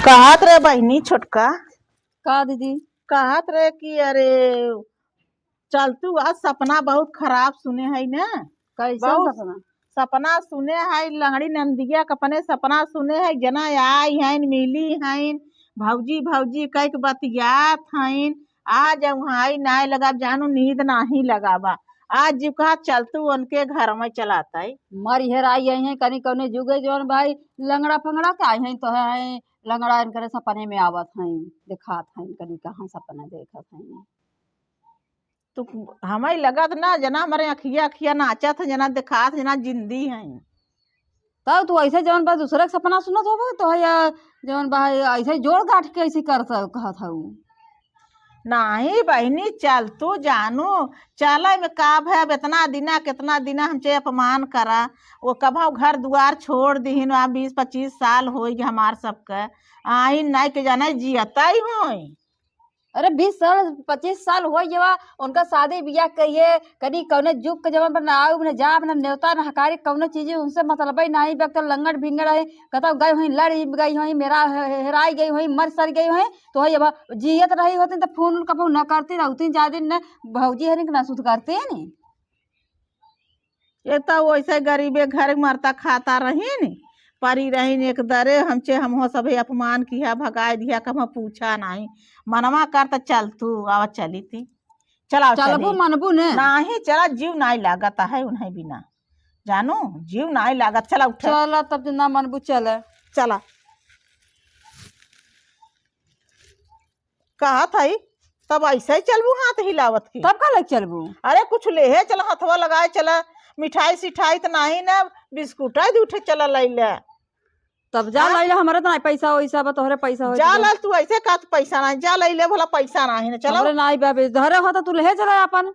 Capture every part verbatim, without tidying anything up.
कहत रहे बहिनी छोटका। का दीदी? कहत रहे कि अरे चल तू, आज सपना बहुत खराब सुने है ना। कैसन बहुत सपना? सपना सुने है, लंगड़ी नंदिया के अपने सपना सुने है, जना आई हैं, मिली हैं, भौजी भौजी कह के बतियात हैं। आज वहाँ आई नाय लगा, जानू नींद नाही लगावा। आज जीव कहा चल तू उनके घर में चलाता है। मर हेराई आई हैं, कनी कौने जुगे जौन भाई लंगड़ा फंगड़ा के आई हैं, तो है लंगड़ा इनकरे सपने में आवत हैं, दिखात हैं, कनी कहाँ सपना देखत हैं। तो हमें लगत ना जना हमारे अखिया अखिया नाचत है, जना दिखात है, जना जिंदी है। तब तू ऐसे जौन बा दूसरे के सपना सुनत होबो तो है या जौन बा ऐसे जोड़ गांठ के ऐसे करत हो, कहत हऊ। नाही बहिनी, चल तू जानू, चले में का भय, अब इतना दिना, कितना दिना हमसे अपमान करा, वो कभौ घर दुआर छोड़ दिहिन, आ बीस पच्चीस साल होई गए हमार सबके, आइन नाई के जाने जियता ही होई। अरे बीस साल, पच्चीस साल हो गया उनका शादी बियाह कहिए, कदी कौने जुग के जमाने पर ना आऊ, ना जाब, ना नेवता, ना हकारी, कौनो चीज उनसे मतलब ही नहीं। बे तो लंगड़ भिंगड़ है, कतौ गई हुई, लड़ गई हुई, मेरा हे-, हेराई गई हुई, मर सर गई हुई, तो है अब जियत रही होती तो फोन उन कबहू न करती, रहती ज्यादा न भौजी हरिन के ना सुध करती है नी। एक तो वैसे गरीबे घर मरता खाता रहीन, परी रहीन एक दरे, हमचे हमहो सभे अपमान किया, भगाए दिया, कम पूछा नाही। मनवा कर त चल तू, आवा चली ती। चलाओ चलबू चली। मनबू ने? नाही, चला, जीव नाही लागत है उन्हें बिना। जानू, जीव नाही लागत, चला उठा। चला तब जे ना मनबू चले। चला। कहत हई, तब ऐसे ही चलबू हाथ हिलावत के? तब का लग चलबू? अरे कुछ लेहे चला, हथवा लगाए चला, मिठाई सिठाई त नाही ना, बिस्कुट है दू ठे चला लैले। तब जा हाँ? लैले, हमरे त नाही पैसा वैसा बा, तोहरे पैसा होई जा तो। लाल, तू ऐसे कहत पैसा नाही, जा लैले भला पैसा नाही ना, चलो। हमरे नाही बा, बे, धरे हो तो तू लेहे चला अपन।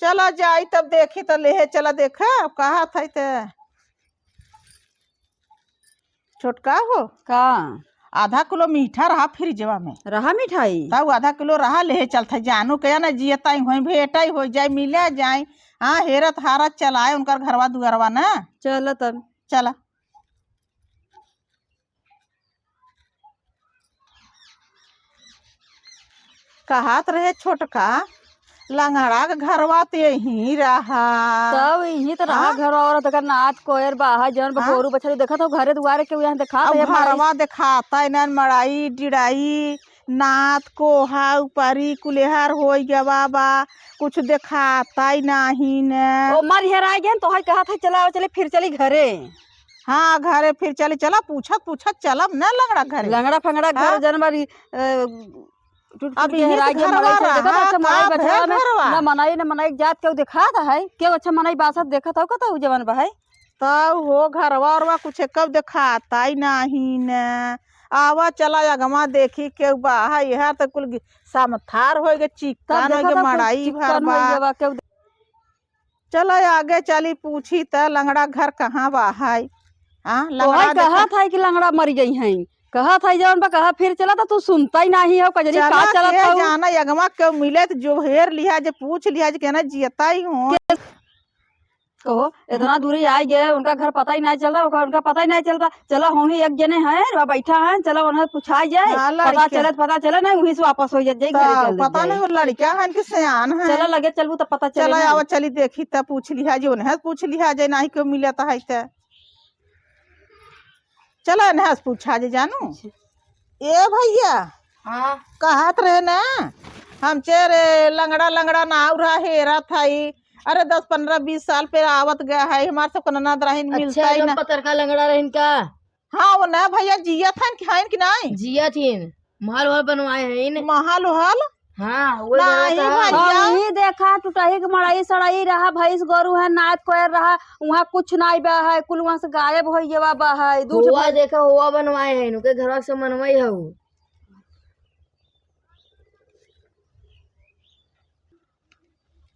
चला जाई तब देखी त लेहे चला, देखा अब कहत हई ते। छोटका हो। का? आधा किलो मीठा रहा फ्रिजवा में। रहा मिठाई? तब आधा किलो रहा, लेहे चलत है जानू के ना जियताई होई, भेटाई हो जाए, मिला जाए। हाँ, हेरत हारत चलाए उनकर घरवा दुआरवा ना। चल तब। चला। कहत रहे छोटका, लंगड़ा के घरवा त यहीं रहा। तब यहीं त रहा हाँ? घरवा, और तकर नात कोयर बाहर जौन हाँ? बकोरू बछड़ी देखत हो घरे दुआरे के, यहाँ देखात अब है मड़ई। घरवा देखात है ना, मड़ई डिड़ई, नात कोहा ऊपरी कुलेहर होई गवा बा, कुछ देखात ही नाही न। ओ मर हेराई गए तो है कहत है चला चले फिर चली घरे। हाँ, घरे फिर चली, चला, पूछत, पूछत चलब न लंगड़ा घरे। लंगड़ा फंगड़ा घर हाँ? जनवरी, अ, टूट फूट अब के यही हेराई से गए, घरवा मड़ई से रहा, देखत, अच्छा, का मड़ई भे बछवा में घरवा? ना मनई, ना मनई के जात केहू देखात है, केहू अच्छा मनई बासत देखत हो, कतहु जवन बा है? तब हो घरवा ओरवा कुछ कब देखात ही नाही न। आवा, चला, अगवा देखी केहू बा है, यह तो कुल गि-, समथार होई गए, चिक्कन होई गए, मड़ई भर बा। केहू चला आगे चली पूछी त लंगड़ा घर कहाँ बा है? हाँ, तोहई लंगड़ा देखा। कहत है कि लंगड़ा मर गई हैं, कहत है जौन बा कहा फिर चला त तू सुनता ही नाही हो, कजरी का चला चलत के हो? जाना अगवा के मिले त जो हेर लिहा जे पूछ लिहा जे कहना जियता ही हो। कहो, इतना दूरी आ गए, उनका घर पता ही नहीं चलता, उनका, उनका पता ही नहीं चलता। चलो, हम ही एक जने हैं, वहाँ बैठा है, चलो, उन्हें पूछा जाए, हाँ, पता लड़के। चले, पता चले, नहीं, वहीं से वापस हो जाए, जाए, घरे तो चल पता जाए। नहीं, वो लड़का है कि सयान है। चलो, लगे चलबू, तो पता चले चलो, ना। आवा, चली, देखी, तब पूछ लिहा जे, उन्हें पूछ लिहा जे, नहीं क्यों मिलता है, तो चलो, इन्हें से पूछा जे, जानू। अच्छा। ए भैया, हाँ। कहत रहे ना, हम चेरे लंगड़ा, लंगड़ा नाव रहा, हेरा था ई। अरे, दस, पन्द्रह, बीस साल पे आवत गया है, हमार सब ननद रहिन, अच्छा, मिलता ही एकदम ना। पतरका लंगड़ा रहिन का? हाँ, वो ना भैया, जियत हन कि हन कि नहीं? जियत हिन, महल वहल बनवाए हन। महल वहल? हाँ, वो नहीं जगह था। भैया। हम ही देखा, टुटही के मड़ई सड़ई रहा, भैंस गोरू है, नात कोयर रहा, वहाँ कुछ नहीं बा है, कुल वहाँ से गायब हो गया बा है। दूर से हुआ भैंस देखा, हुआ बनवाए हैं, उनके घरवा से मनवाई है वो।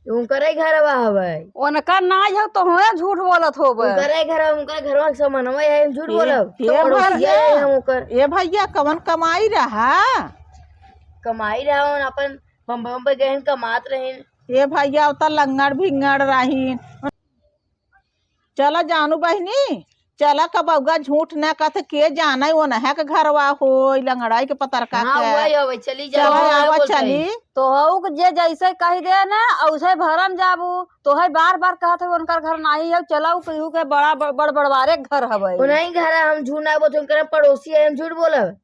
उनकरे घरवा हवे। उनका नाई हो तो हुए झूठ बोलत होबे। उनकरे घर, उनकरे घरवा के समनवा है, झूठ ए, बोलब। ए तो पड़ोसिया भैया, है हम ओकर। ए भैया, कवन कमाई रहा? कमाई रहा, उन अपन बम्बई, बम्बई गए हैं, कमात रहे। ए भैया, उतना लंगड़ भिंगड़ रही। चला जानू बहिनी, चला का बउआ, झूठ न कहत, के जाने ओनहे के घरवा होई, लंगड़ाई के पतरका हाँ, के। वही होवे, चली चला, जाओ, आवा, बोलते चली। हैं। तो हऊ के जे जैसे कहि दे ना, औसे भरम जाबू। तोहे बार-बार कहत है, उनकर घर नाही है, चला, उ केहू के बड़ा, बड़, बड़, बड़वारे के घर हवे। उनही घर है, हम झूठ ना बोलते, उनकर पड़ोसी है, हम झूठ बोलब?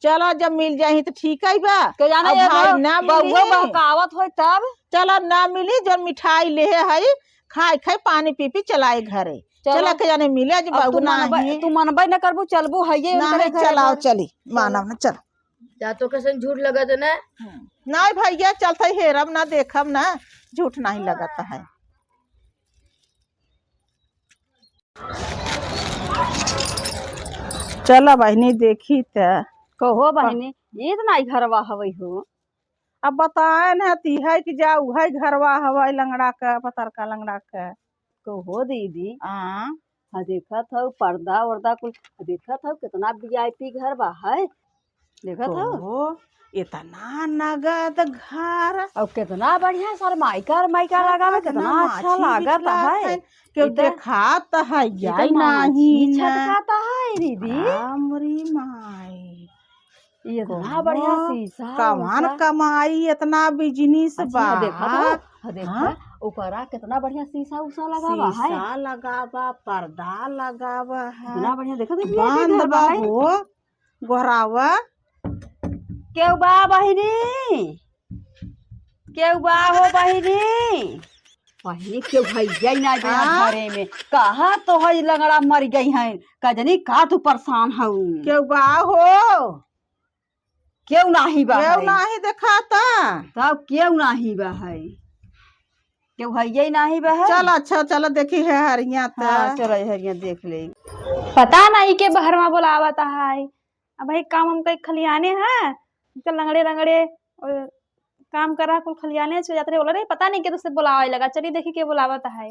चला, जब मिल जाही त ठीक है बा। के जाने अब ये भाई ना, ना बउआ मिली। बहकावत होई तब। चला, ना मिली, जब मिठाई लेहे हई, खाई, खाई, पानी पी, पी चलाई घरे। चला। चला, के जाने मिले, आज अब बहू तू मनबे, नाही। तू मनबे न करबू, चलबू हइये उनकरे नाही, घरे चलाओ, घर। चली, चल। मानब न, चल। जा तो कैसन झूठ लगत है ना। हम्म। नाही भइया, चलत है, हेरब ना, देखब ना, झूठ नाही लगत है। चला बहिनी, देखी त। कहो बहिनी, ई त नाही घरवा हवई हो। अब बताए न ती है कि जा उहै घरवा हवै लंगड़ा के, पतरका लंगड़ा के। कहो दीदी। हाँ। हाँ, देखत हौ पर्दा वर्दा कुल, देखत हौ कितना VIP घर बा है। देखत हौ? कहो, इतना नगद घर। और कितना बढ़िया सरमाइका अरमाइका हाँ, लगा बा, कितना कितना अच्छा माछी लागत बिकलात है। है। केहू इधर देखात है, इधर या माछी नाही न। छटकात है दीदी। हमरी माई। ये इतना कहो, बढ़िया शीशा कमान उषा। कमाई, इतना business अच्छा, बा। देखा तो, हाँ, देखा, हाँ? ऊपरा कितना बढ़िया शीशा उषा लगा बा, है? शीशा लगा बा, पर्दा लगा बा है। इतना बढ़िया, देखा तो VIP बंद घर बा बा, है। हो, गोहरावा। केहू बा बहिनी? केहू बा हो बहिनी? बहिनी, केहू हइये ना बे आ? घरे में। कहा तो है लंगड़ा मर गई हैं, कजनी का तू परेशान हऊ? केहू बा हो? केहू नाही बा केहू है। नाही देखाता। तब केहू नाही बा है। केहू हइये नाही बा है। चल, अच्छा, चल, देखी है हरिया त। हाँ, चल, हरिया देख ले। पता नहीं के बहरवा बोलावत है। अब भाई काम हम कई खलियाने हैं, तो लंगड़े लंगड़े, अ, काम करा कुल खलियाने से जात रहे, बोला रे, पता नहीं के तुझसे बोलावे लगा, चली देखी के बोलावत है।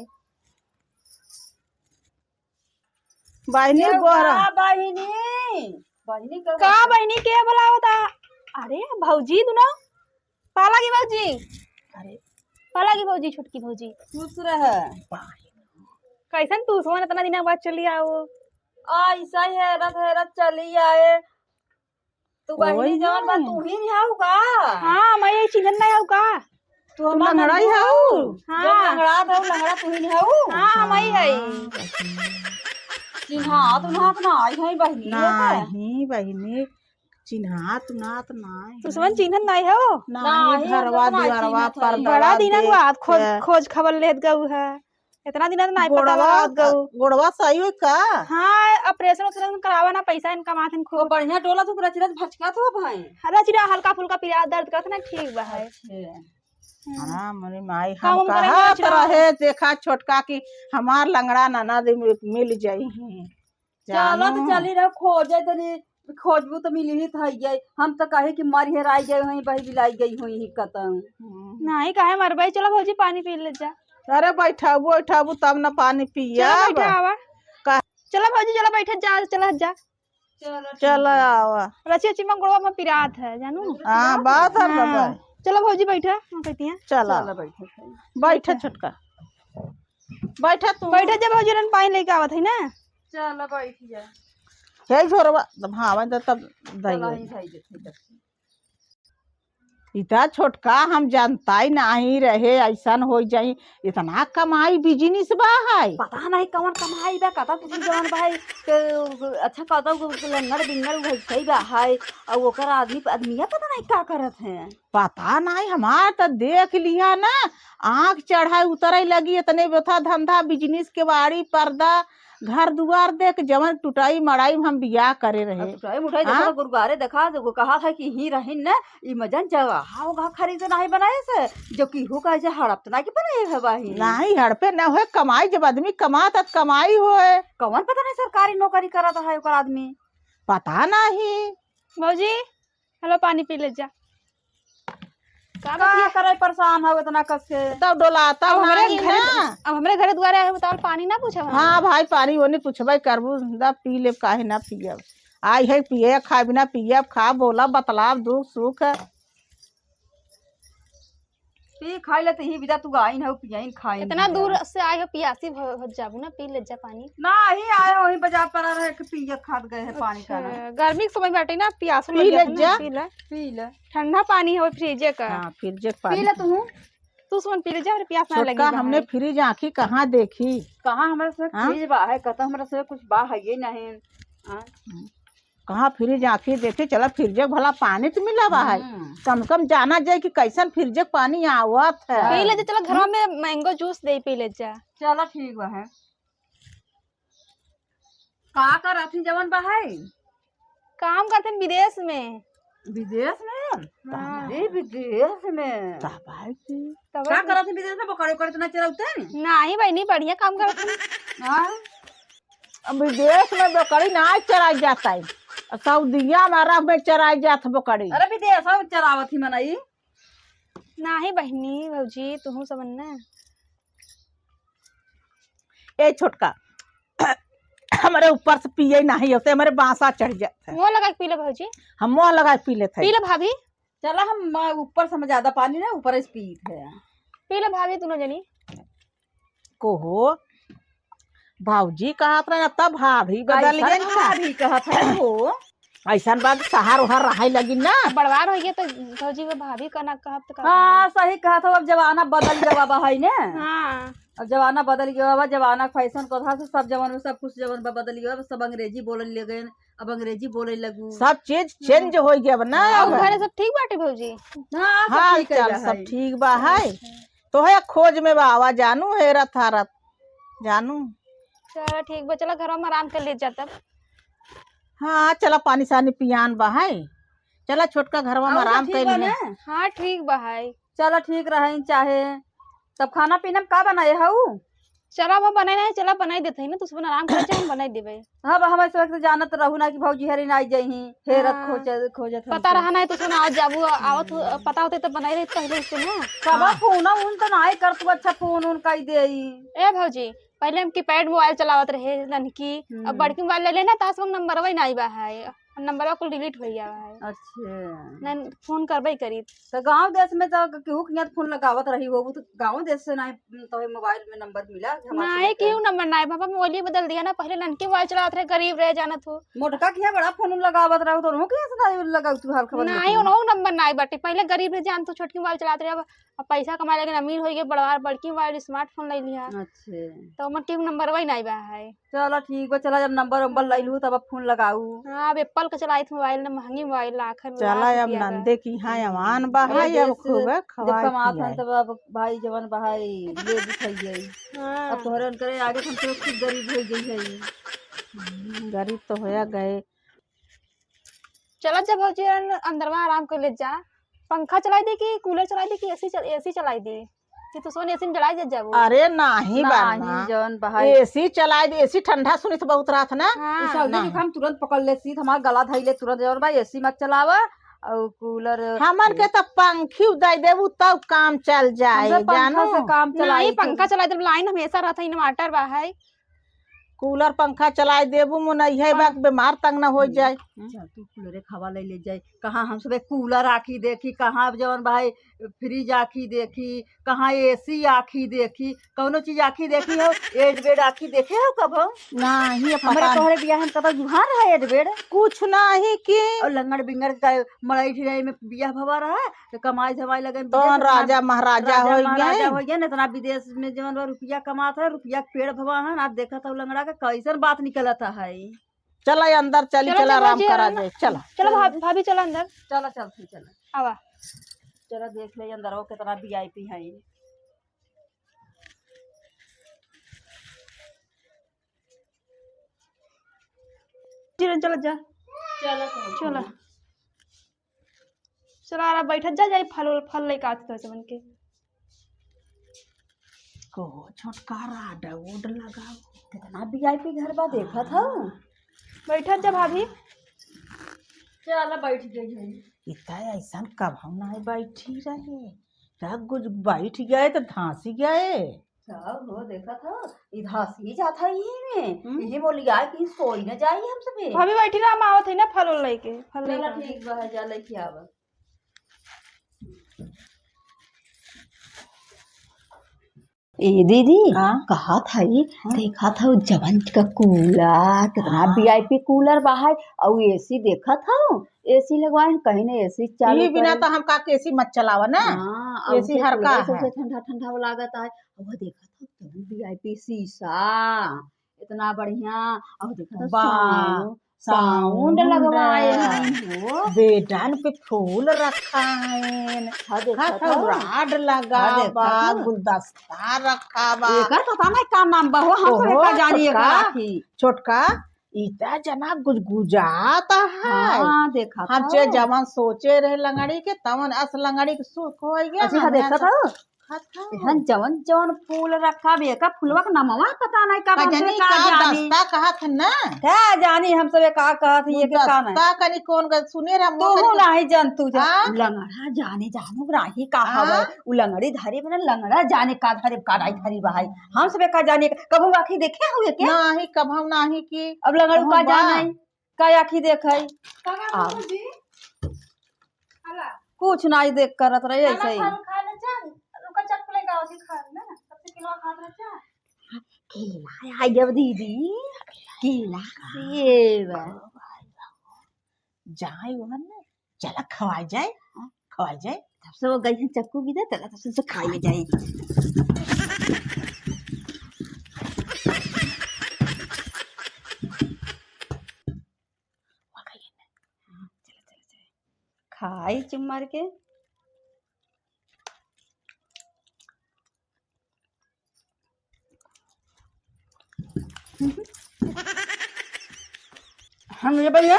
बहिनी केहू गोहरा। बा बहिनी? बहिनी केहू का बा? बहिनी के बोलावता? अरे भौजी दुनो, पाला की भौजी। अरे। पाला की भौजी, छोटकी भौजी। खुश रह। कैसन तू सोन इतना दिना बाद चली आओ? आ, ऐसा ही हेरत हेरत चली आए। तू बहिनी कोई जवन बा, नहीं। तू ही नहीं हऊ का? हाँ, मैं ये चिन्हन नहीं हऊ का? तू तू हमार लंगड़ा ही ननदू हऊ? हऊ। हाँ। जो लंगड़ा था, वो लंगड़ा तू ही नहीं हऊ? हाँ, हम ही है। हाँ, बहिनी। चिन्हात उन्हात ना आई है बहिनी, ये तो। नहीं, बहिनी, चिन्हात उन्हात ना आई तू है। समझ चिन्हन नहीं हो? नहीं, नहीं, हम घरवा तो नहीं दुआरवा चिन्हत है। पर्दवा बड़ा दिनन देख बाद खोज, के। खोज खबर लेत गऊ है। इतना दिन नाई पता गोड़वा, लगावत गऊ। गोड़वा सही होई का? हाँ, operation operation करावा ना, पैसा इनका माथे में खूब। वो बढ़िया डोला तो रच रच भचका तो भाई। हाँ, रच रहा, हल्का फुल्का पिरात दर्द करत ना, ठीक बा है। अच्छा। हम्म। हाँ, मोरी माई, काम हम उम करे कहत रहे, देखा छोटका कि हमार लंगड़ा ननद मिल जाई हैं। चलो तो जानू। चली रहो, खोजे तनी, खोजबू तो मिली ही था ये। हम तो कहे कि मर हेराई गई हुई, बही बिलाई गई हुई ही कतऊ। हम्म। नहीं, काहे मरबई? चलो भौजी, पानी पी ले जा। अरे बैठबू, बैठबू तब न पानी चलो पियब। बैठा आवा। का- चलो भौजी, चलो बैठत जा, चलत जा। चलो, ठीक चलो है। आवा। रचिया चिमन गोड़वा में पिरात है, जानू। हाँ, बात है हाँ। बाबा। चलो भौजी बैठा, हम कहती हैं। चलो। चलो बैठो, बैठा बैठा। छोटका। बैठा तू। बैठा जा भौजी, रन पानी लेके आवत है ना। चलो बैठ जा। हे झोरवा, तब हाँ, आवा तब दही चलो, होई। ही खाई दे, ठीक है। इता छोटका हम जानता ही नाही रहे, ऐसन हो जाई। इतना कमाई business बा है। पता नहीं कौन कमाई बा, कता कुछ जवन बा है, के अच्छा कता लंगड़ बिंगड़ उघल सही बा है, और ओकर आदमी, आदमिया पता नहीं का करत है। पता नहीं, हमार त देख लिया ना, आँख चढ़ाई उतरे लगी, इतने बेथा धंधा, business, केवाड़ी, पर्दा, घर दुआर देख, जवन टुटाई मड़ाई में हम बियाह करे रहे। अब टुटाई मुटाई देखा हाँ? तो गुरुगारे देखा, तो कहा था कि ही रहिन न, ई मजन जगह, हाँ, वो घर खरीदे नाही बनाए से, जो कि हो कहे से हड़प तो ना कि बनाए है बाही। नाही, हड़पे न होए, कमाई, जब आदमी कमात है, त कमाई होए। कौन पता नहीं सरकारी नौकरी करत है ओकर आदमी। पता नहीं। भौजी, हेलो, पानी पी ले जा। का का बतिया? करे परेशान हो इतना कस के? तब डोलाता अब हमरे नाही घरे, ना। अब हमरे घरे दुआरे आए हो, बताओ, पानी ना पूछब हम? हाँ भाई, पानी ओने पूछबे करबू, दा पी लेब, काहे ना पियब? आई है पिए, खाए बिना पियब, खा, बोला, बतलाब, दुख सुख। पी खाई ले, तो ही बिदा तू आइन हो, पियाइन खाइन इतना बिदा। दूर से आए हो, पियासी हो, हो जाबू ना, पी ले जा पानी। ना, ही आए हो, ही बाजार पर रहे के पियत खात गए हैं पानी का ना। अच्छा, गर्मी के समय बाटे ना, पियास पी लग ले जाता ना, जा। पी ले। पी ले। ठंडा पानी हो फ्रिजे का। हाँ, फ्रिजे का पी पानी। ले तू। तू सुन पी ले जा, और पियास ना लगी छोटका, हमने बाहर। फ्रिज आँखी कहाँ देखी? कहाँ हमरा से हाँ? फ्रिज बा है, कहता हमरा से कुछ बा है ये नहीं। हाँ। हम्म। कहाँ फ्रिज आँखी देखी, चला फ्रिज के भला पानी तो मिला बा है। हम्म। कम से कम जाना जाए कि कैसन फ्रिज के पानी आवत है। पी ले जा, चला घर में मैंगो जूस दे पी ले जा। चला ठीक बा है। का करत ही जवन बा है? काम करते हैं विदेश में। विदेश में? हाँ। ए, विदेश में? का भाई की? तब का करत ही विदेश में? बकरी उकरी तो ना चरावते हैं? नहीं बहिनी, बढ़िया काम करत हैं। हाँ? अब विदेश में बकरी ना चराई जाता है, सऊदिया में, अरब में चराई जात बकरी। अरे विदेश में चरावत ही मनई। नहीं बहिनी, भौजी, तुहू सब ना। ए छोटका, हमरे ऊपर से पिए नहीं होते, हमरे बासा चढ़ जात है। मुँह लगा के पी ले भौजी। हम मुँह लगा के पी लेत है। पी ले भाभी। चला हम, अ, ऊपर से हम ज्यादा पानी ना, ऊपर से पीत है। पी ले भाभी, दोनों जनी। को हो, भौजी कहत रहे, अब तब भाभी बदल कैसन गई का? भाभी कहत है हो? ऐसन बात, शहर उहर रहे लगी ना। बड़वार हो गए तो भौजी को भाभी का ना कहब तो का हाँ, कहब? सही कहत हो, अब जमाना बदल गवा बा है ने। हाँ। अब जमाना बदल गवा बा, जमाना फैशन के हिसाब से सब जमाना में सब कुछ जवन बा बदल गवा बा, सब अंग्रेजी बोले लगे, अब अंग्रेजी बोले लगू। सब चीज हाँ। चेंज हो गया बा ना। और अब घरे सब ठीक बाटे भौजी? हाँ, सब हाँ, ठीक है चाल बा सब है। ठीक बा है। तो है खोज में बा, आवा जानू, हेरत हारत जानू। चला ठीक बा, चला घरवा में आराम कर ले जा तब। हाँ, चला पानी सानी पियान बा है। चला छोटका घरवा में और सब आराम ठीक कर बा ले। ना? हाँ, ठीक बा है। चला ठीक रहे चाहे। तब खाना पीना में का बनाए हऊ? चला अब बनाए नहीं, चला बनाए देते हैं ना, तो सुबह आराम कर जा, हम बनाए देबे। हाँ, बा, हम ऐसे वक्त जानत रहू ना कि भौजी हरी ना आई जइही, हेरत हाँ। खोजत, खोजत पता हमसे। रहा ना, तो सुना आज जाबू, आवत हो, पता होते तो बनाए रही पहले से ना। कबा हाँ। फोन उन तो ना कर तू, अच्छा फोन उन कई देई। ए भौजी, पहले हम कीपैड मोबाइल चलावत रहे ननकी, हम्म। अब बड़की मोबाइल ले लेना, तास नंबर वही ना आई बा है। नंबरवा कुल डिलीट हो गया है। अच्छा। नहीं, फोन करबे करी। तो गांव देश में तो केहू के यहाँ फोन लगावत रही हो, तो गांव देश से नहीं, तो मोबाइल में नंबर मिला, हमारे नहीं, से केहू नंबर नहीं, पापा मोबाइल बदल दिया ना, पहले ननकी मोबाइल चलावत रहे, गरीब रहे, जानत हो। मोटका के यहाँ बड़ा फोन लगावत रहो, तो उनहु के यहाँ से नहीं लगा, तू हाल खबर नहीं, लेती हो। उनहु नंबर नहीं बाटे, पहले गरीब रहे, जानत हो, छोटकी मोबाइल चलावत रहे, अब, अब पैसा कमाए लगे, अमीर हो गए, बड़ा, बड़की मोबाइल, स्मार्टफोन ले लिया। अच्छा। तो ओमन केहू नंबरवा ही नहीं बा है। चला ठीक बा, चला जब नंबर उम्बर हाँ। लइलू तब अब फोन लगाऊ। हाँ, अब एप्पल का चलाइत मोबाइल ना, महंगी मोबाइल लाखन में चला लाख अब रुपया बा। नंदे की हाँ अमान बा, ए, हाँ, अब जैसे खूबे जब खवाई कमात हन पियाई। तब अब भाई जवन बा है, ले भी खाई जाई। हाँ। अब तोहरे उनकरे आगे हम तो खुद गरीब हो गई है। हम्म, गरीब तो होया गए। चला जा भौजी, अन-, अंदरवा आराम कर ले जा। पंखा चलाई दी कि कूलर चलाई दी कि एसी चल-, एसी चलाई दी? कि तू सोन एसी में चलाई दे जाबू? अरे नाही नाही, बहना। जौन बहाई एसी चलाई दी, एसी ठंडा सुनित बहुत रहत ना। हाँ। उ सर्दी ना। जुकाम तुरंत पकड़ ले, सीत हमार गला धइले तुरंत, जौन बा एसी मत चलावा और कूलर। हमन के तो पंखी उदाई देबू तब काम चल जाए, हमसे पंखा जानू। से काम चलाई नहीं, पंखा चलाई देब, लाइन हमेशा रहत है, इन्वर्टर बा है। कूलर पंखा चलाई देबू, मुनई है बा, हाँ। बीमार तंग ना हो जाए। हम्म। चल, तू कूलरे के हवा ले, ले जाए। कहाँ हम सबे कूलर आखी देखी, कहाँ जौन भाई फ्रिज आखी देखी, कहाँ एसी आखी देखी, कौनो चीज आखी देखी हो? एड बेड आखी देखे हो कबो? नाही, हमरे पता तोहरे बियाह में कतौ जुहान रहा एड बेड? कुछ नाही की। और लंगड़ बिंगड़ का मड़ई ढिलाई में बियाह भवा रहा, तो कमाई धमाई लगे में तौन बियाह राजा महाराजा राजा हो महाराजा गए। हो गए ना, इतना विदेश में जवन बा रुपया कमात है, रुपया के पेड़ भवा है ना, देखत हो लंगड़ा के कैसन बात निकलत है। चला अंदर चली, चलो, चला चलो, आराम जी, करा आराम। जाए, चला। चलो भा-, भाभी, चलो अंदर। चला, चलती, चला। आवा। चला देख ले अंदर वो कितना वीआईपी है। किरण, चला जा। चला, चला। चला। चला, आरा बैठत जा, जाई फल उल, फल लेके आते तो बन के। को छोटकारा डौड लगाओ। कितना वीआईपी घर बा, देखत हौ। बैठत जा भाभी। चला, बैठ गई है। इतना ऐसन कब हम ना बैठी रहे, क्या कुछ बैठ गए तो धांसी गए। सब हो देखत हौ, ई धांसी जात है यही में। हम्म। यही बोली आए कि सोई न जाई हम सबे। भाभी बैठी रहा, हम आवत है ना फल उल लेके, फल चला लेके। ठीक बा, जा लेके आवा। ए दीदी, हाँ? कहत हई, हाँ? देखत हऊ जवन का कूलर, कितना हाँ। VIP कूलर बा है, अउ AC देखत हऊ, AC लगवाइन, कहीं ना AC चालू ई बिना करे। तो हम का AC मत चलावा ना। हाँ, अउ AC उसे हर का कूलर से है। उसे ठंडा ठंडा लागत है। अब देखत हऊ जवन VIP शीशा, इतना बढ़िया, अउ देखत हऊ वाह। साउंड साउंड लगवाए हैं हो। बेडन पे फूल रखा है, हाँ, देखा देखा था। रॉड लगा हाँ, देखा बा, था। गुलदस्ता रखा बा। एकर पता नहीं का नाम बा हो, हम सब ओहो, का जानी एकर छोटका, आखी। छोटका, इतना जना गुजगुजात है। हाँ, देखा हम था। जे जवान सोचे रहे लंगड़ी के, तवन अस लंगड़ी के सुख हो गया। अच्छा, हाँ, देखा था। खात खाओ। एहन जवन जवन फूल रखा बे, का फुलवा के नमवा पता नहीं का का बात जानी, है, का का जानी। दस्ता कहत है ना। का जानी हम सबे का कहत है, ये के का नहीं। दस्ता कनी कौन का सुने रहा, तू मोर हूँ कनी नहीं जान तू जा। हाँ? लंगड़ा जाने जानू राही का हाँ? हवे, उ लंगड़ी धरे बना लंगड़ा जाने का धरे का राही धरी बहाई। हम सबे का जानी, कबहू आखी देखे हुए के? नहीं, कबहू नहीं की। अब लंगड़ू कहूँ का बा। जाने, का आखी देखे? का बात आ। है जी? हला। कुछ नाई देख करत रहे, हला ऐसे ही। खान खा ले चल। रुका चप्पल लेके आओ जी, खा ले ना। सबसे किलो खात रह जा। केला आई अब दीदी, केला, सेब। जाए वहन में, चला खवाई जाए, हाँ? खवाई जाए। तब से वो गई है चक्कू की दे, चला तब से उसे खाई ले जाए। खाई चुम्मर के। हम ये भैया।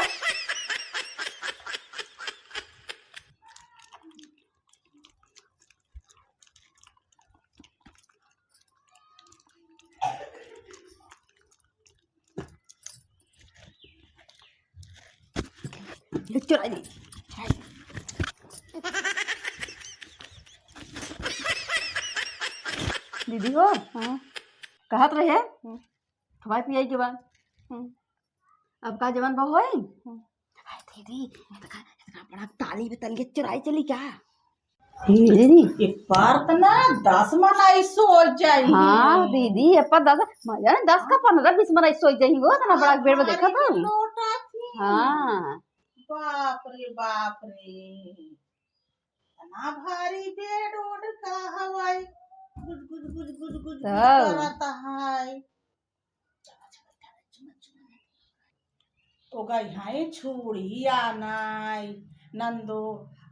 ले चुराई दे। दीदी हो, हाँ। कहत रहे, हम्म। खवाई पियाई के बाद। हम्म। अब का जवन बा होई? हम्म। अरे दीदी, इतना, इतना बड़ा ताली में तलिए चुराई चली का? हे दीदी, एक बार त ना दस मनई सोच जाई। हाँ दीदी, ए पर दस, मजा ना, दस का पन्द्रह बीस मनई सोच जाई हो, इतना बड़ा बेड में देखा था। लोटा थी। हाँ। बाप रे, बाप रे। इतना भारी बेड ओड का हवाई। गुज, गुज, गुज, गुज, गुज, गुज तब। करत है। तो गई है छुड़िया नाई, नंदो,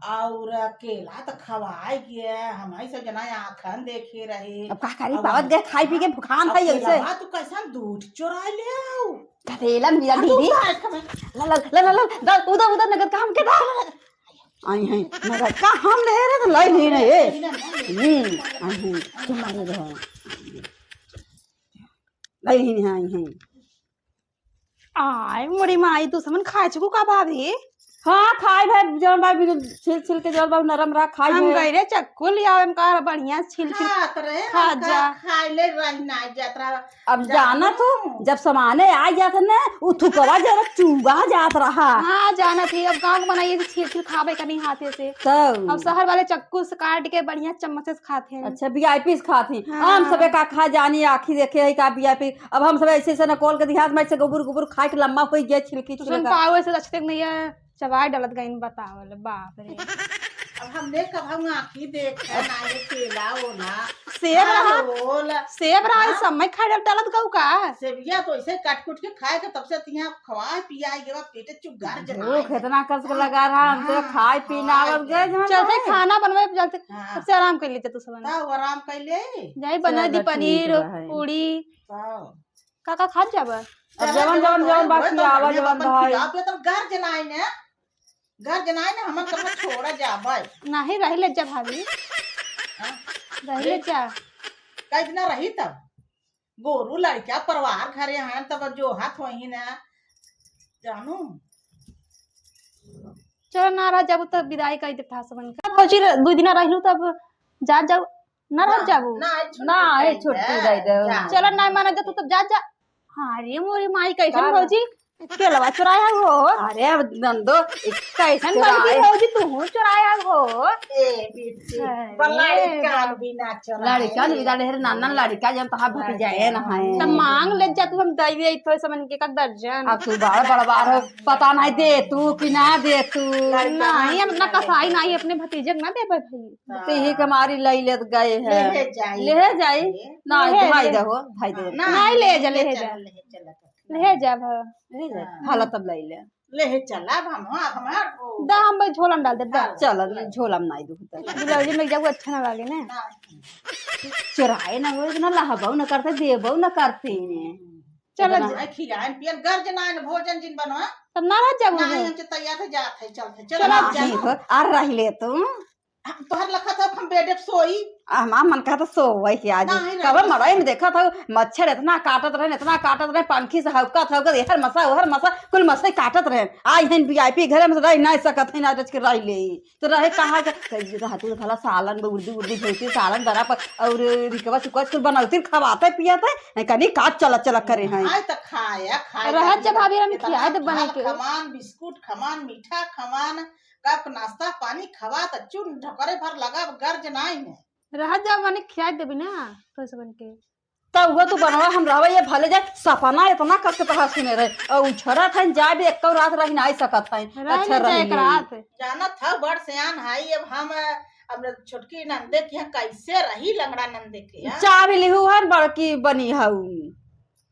और केला त खवाई गया, हम ही सब जना आँखन देखे रहे। अब का करी, अब पावत गए, खाई पी के भुखान अब है ऐसे। केलवा तू कैसन दूध चोराई ले आओ? करेला मिला हाँ, दीदी। तू काहे खावे? ला, ला, ला, ला, ला, दा, उधर, उधर नगद काम के दा। आई हैं, नगद का हम ले रहे तो लाई नहीं रहे। हम्म, आई हैं, तुम्हारे घर। लाई नहीं आई हैं। आय, मोरी माई, तू समन खाए चुकू का भाभी? हाँ, खाई भाई, जौन भाई, बिनु छिल छिल के जौन भाई नरम रहा, खाई हम भाई। गए रे चक्कू ले आवे, हम कहा बढ़िया छिल छिल खात रहे, खा हम का जा। खाए ले रही ना जात रहा। अब जात जाना रहा। तू, जब सामाने आ जात ने, उ थुकवा जरा चुआ जात रहा। हाँ, जाना थी, अब गाँव बनाइए कि छिल छिल खाबे करनी हाथे से। तब। अब शहर वाले चक्कू से काट के बढ़िया चम्मच से खाते हैं। अच्छा, VIP से खाते हैं। हाँ। हम सबे का खा जानी, आँखी देखे है का VIP। अब हम सब ऐसे ऐसे न कोल के दिहात में ऐसे गुबुर गुबुर खाए के लम्बा होई गया छिलकी तुसन छिलका। पावे से अच्छे तक नहीं है, चबाए डलत गइन बतावल, बाप रे। अब हमने कब हम आँखी देखे ना ये केला ओला। सेब रहा, फल ओला। सेब रहा, हाँ? सब में खाए डल-, डलत गऊ का? सेबिया तो ऐसे काट कूट के खाए के तब से तिहाँ खवाए पियाए के बाद पेटे चुप घर भूख जनाए। इतना कस के लगा रहा, हम तो हाँ, खाए पीना खाए आवत गए जहाँ चलते जाए। खाना बनवे चलते हाँ। सबसे आराम कर लेते तू सब। तब आराम कर ले। जाई बना दी चल, ठीक पनीर, बा है। पूड़ी। तब। का का खात जाबा? अब जवन, जवन, जवन बाकी आवा, जवन भाई। खियाओ, तो घर जनाई ने, घर जनाई ने, हमन कब छोड़ा जाबे? नाही, रह ले जा भाभी। हाँ? रह ले जा। कई दिन रही तब? गोरू, लड़का, परिवार घरे हैं, तब जो हाथ वही ना, जानू। चलो, ना रह जाबू, तब विदाई कर दे, था सबन का। भौजी, दू दिन रहलू, तब जा जाऊ। ना रह ना, जाबू? ना, ए छोटकी ना, ए दे छोटकी दे, दे दे। जा। चलो, ना माना जा, तू तब जा, जा। हाँ रे, मोरी माई, कैसन का बा? भौजी? केलवा चुराया हो। अरे अब नंदो, कैसन चुराए। बड़की भौजी, तू चुराया हो। ए, बिट्टी, अरे। बा लड़िकन बिना चुराए। लड़िकन बिना ढेर नाना लड़िका, जब तहार भतीजा है ना है। त मांग ले जा तू, हम दई दे तो समन के का दर्जन। अब तू बड़ बड़वार हो, पता नहीं दे तू कि ना दे तू। लड़िका नहीं, हम इतना कसाई नहीं, अपने भतीजे के ना देबे भाई। हाँ। तो यही के मारी लई लेत गए हैं। ले जाई। ले जाई। ले। ना, ले भाई जा। दे हो, भाई दे। ना, नहीं, ले जा, ले ले जा। चल, ले चल। ले जा भा। ले जा। हाँ। हाला तब लई ले। ले चल, अब हम, हाँ, हमार वो दा, हम भाई झोला में डाल दे, दा। हाँ। चल, अब झोला में नहीं दुखता। ब्लाउज में जाऊ अच्छा ना लागे ना। हाँ। चुराए ना हो, इतना लहबाऊ ना करते, देबाऊ ना करते इन्हें। चल इतना जा। खियान पियन, गर्ज ना, भोजन जिन बनवा। तब ना रह जाबू ना, ना। हम तैयार थे, जात है, चल थे, चल चल, अब जा। ठीक हो, आ रह ले तू। हम तोहर लखा था, हम बेडे पे सोई। आ, हमार मन कहा था सोवई के आज। नहीं, कब नहीं। मड़ई में देखा था, मच्छर इतना काटत रहे, इतना काटत रहे, पंखी से हौकत, हौकत, एहर मसा, ओहर मसा, कुल मसा काटत रहे। आई हन वीआईपी घरे में से रह नहीं सकत है, ना रच के रह ले। तो रहे कहाँ के, तो रह तू भला सालन में उर्दी, उर्दी भेजती, सालन दरा पर, और रिकवा चुकवा कुल बनौती, खवाते पियाते, नहीं कनी काट चलत, चलत करे हैं। आए तो खाया, खाया रहत जब भाभी हम इतना खियाए तो बना के। खमान, बिस्कुट खमान, मीठा खमान, कप नाश्ता पानी खवा त चुन ढकरे भर लगा, अब गर्ज नाई है। रह जा, मने खिया देबी ना, तो सबन के। त उहो तू बनवा, हम रहबे, ये भले जाए, सपना इतना कस के तहार सुने रहे, और उछरत हन, जाए भी एक्को रात रही नाई सकत हन। रह अच्छा ले जा रही एक ले। रात। जानत ह, बड़ सियान हई, अब हम, अब छोटकी नंदे के यहाँ कैसे रही, लंगड़ा नंदे के यहाँ? चाह भी लिहू हन, बड़की बनी हऊ।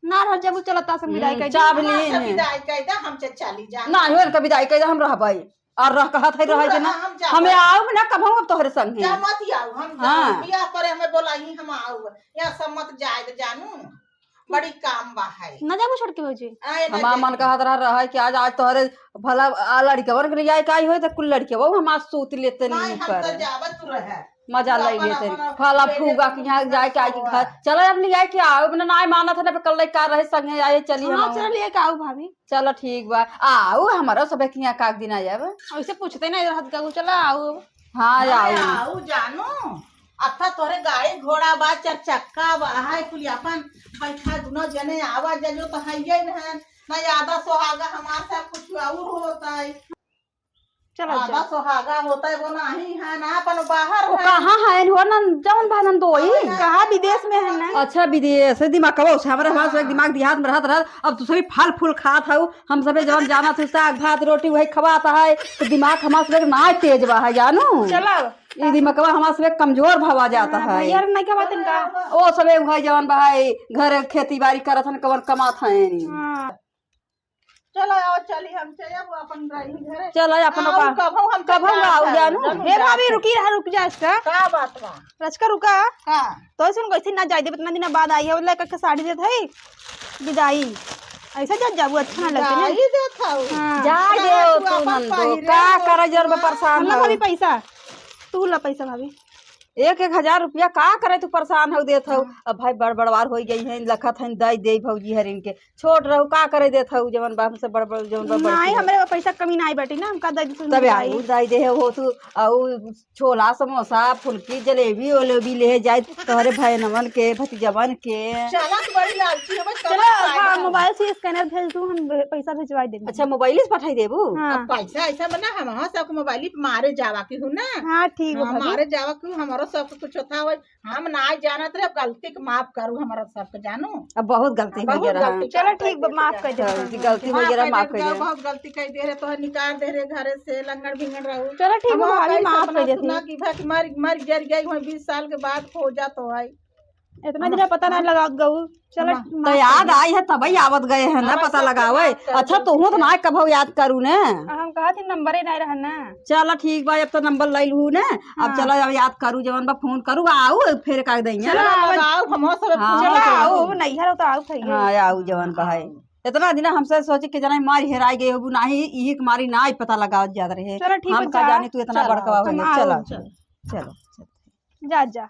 ना रह जबू, चलता से विदाई हम्म, कर दी। चाह भी हमार लिहू से हन। विदाई कर दे, हम से चली जाए। ना, होन का विदाई कर दे, हम रहबे। और रह कहत है, तू रहे के ना, रहा, हम जाबे। हमें आऊ ना कबहू अब तोहरे संगे। जा मत आऊ, हम हाँ। जाऊ, बियाह परे हमें बोलाई, हम आऊ। या सब मत जाए दे जानू, बड़ी काम बा है। ना जाबो छोटकी भौजी? आए ना हमार जाए। मन कहत रहा, रहे कि आज, आज तोहरे भला आ लड़िकवन के लिए आए का होए, तो कुल लड़िकवा हम आज सूत लेते नहीं, नहीं हम तो पर जाबे तू रहे। मजा तू ले अपन, लेते अपन फला बेटे फूगा के के यहाँ जाए के आज सोआ। घर। चलो अब ले आए के आओ, अपना नाय मानत है ना, कल का रहे संगे आए, चली हाँ, हम। चल ले के आओ भाभी। चलो ठीक बा, आऊ हमरो सबे के यहाँ काग दिन आ जाब। ऐसे पूछते नहीं रहत गऊ, चलो आऊ। हाँ, हाँ, आऊ। आऊ जानू, अब तो तोरे गाड़ी घोड़ा बा, चार चक्का बा, हाय कुल अपन बैठा दुनो जने आवा जा जो तो हइये न है, ना आधा सोहागा हमार साथ कुछ और होता है। चलो आधा जा। सोहागा होता है वो नहीं है ना, अपन बाहर वो है। कहाँ है वो नन-, जौन बा नंदोई? हाँ, कहाँ विदेश में है ना? अच्छा विदेश है, दिमाग कबो से हमारे हमारे से हाँ। दिमाग देहात में रहत रहत, अब तू सभी फल फूल खात हऊ, हम सभी जवन जानत हऊ, साग भात रोटी वही खवात है, तो दिमाग हमार से ना तेज बा है, जानू? चलो। ई दिमागवा हमार से कमजोर भवा जाता हाँ, है। भैया नहीं खवात इनका। ओ सभी वही जवन बा है, घर खेती बाड़ी करत हन, कवन कमात हन। हाँ। चलो आओ, चली हम चले, वो अपन रही घरे। चलो अपन आओ, अपन कबहू हम कबहू जाता आओ है, जानू। जानू हे भाभी, जाता। रुकी रहा, रुक जा इसका। का बात बा? रचका रुका। का? तो सुन कैसे ना जाए देब, इतना दिन बाद आई है, वो लड़का के साड़ी देत है, विदाई। ऐसा जा जाबू, अच्छा ना लगते ना। विदाई देत हऊ। हाँ। जा अरे दे तू तू अपन नंदो, पहिरे का हो, करे जर में हाँ। परेशान मतलब हो। अभी पैसा, तू ला पैसा भाभी। एक एक हजार रुपया का करे तू परेशान हो देत हऊ। हाँ। अब भाई बड़ बड़वार हो गई है, लखत है दई दे भौजी हरिन के। छोट रहू का करे देत हऊ, जवन बा हमसे बड़ बड़, जवन बा बड़ नहीं, के। हमरे पैसा कमी नहीं बाटी ना, हमका दे दी तू तबे मिठाई। आऊ दई दे हो तू, आऊ छोला, समोसा, फुलकी, जलेबी, ओलेबी ले जाए तोहरे भयनवन के, भतीजवन के। चला, तू बड़ी लालची हो, बस चलो, कमर हाँ, खाए मोबाइल से स्कैनर भेज दू, हम भे-, पैसा भिजवा देंगे। अच्छा, मोबाइल से पठाई देबू? हाँ। अब पैसा ऐसा बना, हम हाँ सबके मोबाइल पे मारे जावा की हूँ ना। हाँ, ठीक बा हाँ, भाभी। मारे जावा की हूँ, हमारो सबके कुछ होता हो, हम ना जानत रहे, गलती के माफ करू हमारा सबके, जानू। अब बहुत गलती हो बहुत गया रहा। गलती चलो, कर ठीक बा, गई माफ है। कर दे। हाँ, जी, गलती हो माफ गया रहा, कर माफ दे, कर दे। बहुत गलती कर दे रहे, तो निकाल दे रहे घरे से, लंगड़ भिंगड़ रहू। चलो, ठीक हम बा, भाभी, कई माफ सपना कर देती। सुना कि भाई कि मर, मर जर गई, वहीं बीस साल के बाद खोजा तो है। इतना हम, दिन पता नहीं हम, लगावत गऊ। चलो, हम, माफ तो कर याद दे। आई है, तबही आवत गए हैं ना, हम पता सबके लगावे। माफ कर अच्छा, दे। तोहू तो ना कभो याद करू ने। हम कहा थी, नंबर ही नहीं रहा ना। चलो, ठीक बा, अब तो नंबर ले लू ने। अब हाँ। चलो, अब याद करू, जवन बा फोन करू, आऊ, फिर का दइया। चलो, चलो, आवा। आऊ, हम सब हाँ, चलो, हाँ, आऊ, चलो। नैहर हो तो आऊ खाइए। हाँ, आऊ, जवन बा है। इतना दिन हमसे सोचे कि जना मारी हेराई गई होबू, नाही, इही के मारी ना पता लगावत जात रहे। चलो, ठीक हम है, का जा। जाने तू इतना चलो, बड़कवा हो तुम गया। आओ। चलो, चलो। चलो, चलो। जा, जा।